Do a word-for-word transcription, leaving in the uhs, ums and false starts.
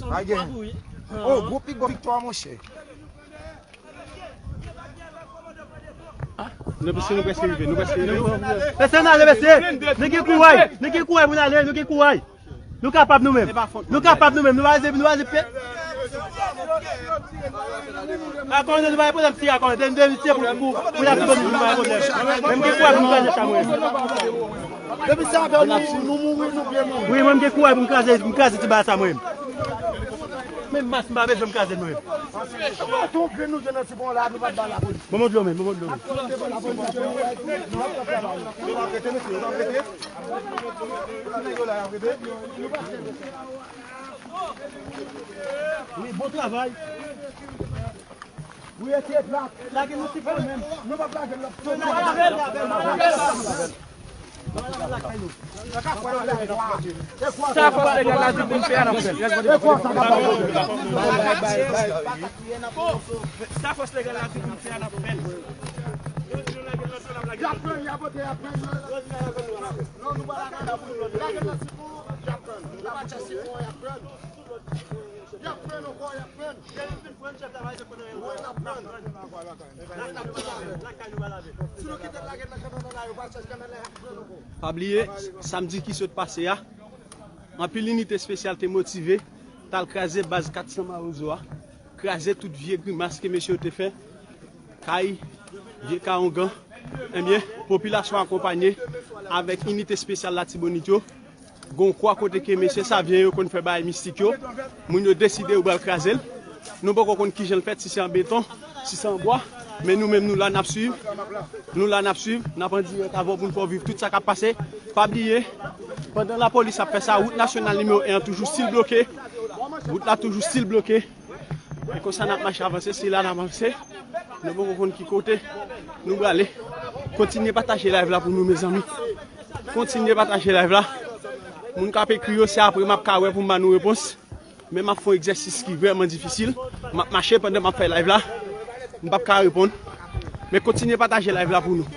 Pa gen. Oh, gwo pi gwo viktwa, monchè. Mesye, nou prèske rive, nou prèske rive. Mesye, n ale, mesye. Nou gen kouray, nou gen kouray pou n ale, nou gen kouray. Nou kapab nou menm. Nou kapab nou menm. Nou pa rete, nou pa rete pye. Akòne, nou pa gen pwoblèm si Akòne. Depi, depi se pou, pou, pou Latibonit, nou pa gen pwoblèm. Menm gen kouray pou nou kraze sa, mwen. Depi se avè nou, nou mouri, nou byen mouri. Wi, mwen, m gen kouray pou m kraze, m kraze ti bagay sa, mwen. Menm mas, m pa bezwen m kraze l, mwen. Tonbe nou jwenn nan ti pon la, nou pa ba lapolis. Bon, bon, dlo, men, bon, bon, dlo. Wi, bon travay. Wi, ete plat. Lage nou ti pon menm. Nou pa lage l. Sa fòs legal la di pou n fè a, n ap fè l. Sa fòs legal la di pou n fè a, n ap fè l. Y ap pran, y ap vote, y ap pran. Non, nou pa lage l. Lage l nan ti pon, y ap pran. Nou pa chèche pon, y ap pran. Y ap pran ankò, y ap pran. Lè nou fin pran, chèf la va di pran. Wi, n ap pran. Lakay nou va lave. Si nou kite l lage nan kanal la, yo va chèche kanal la, y ap pran ankò. Pa bliye, samdi ki sot pase a, anpil inite espesyal te motive, t al kraze baz kat san Mawozo a, kraze tout vye grimas ke mesye yo te fè, kay, vye kay ongan. Ebyen, popilasyon akonpanye avèk inite espesyal Latibonit yo, gon kwa kote ke mesye Savyen yo konn fè bagay mistik yo, moun yo deside yo pral kraze l. Nou poko konn kijan l fèt, si se an beton, si se an bwa, men nou menm nou la n ap swiv. Nou la n ap swiv, n ap an dirèk avè w pou n fè w viv tout sa k ap pase. Pa bliye, pandan lapolis ap fè sa, wout nasyonal nimewo en an toujou still bloke. Wout la toujou still bloke. E konsa n ap mache avanse, se la n ap avanse. Nou poko konn ki kote nou prale. Kontinye pataje live la pou nou, mezanmi. Kontinye pataje live la. Moun k ap ekri yo, se apre m ap ka wè pou m ba nou repons. Men m ap fè yon egzèsis ki vrèman difisil. M ap mache pandan m ap fè live la. M p ap ka reponn. Men kontinye pataje live la pou nou.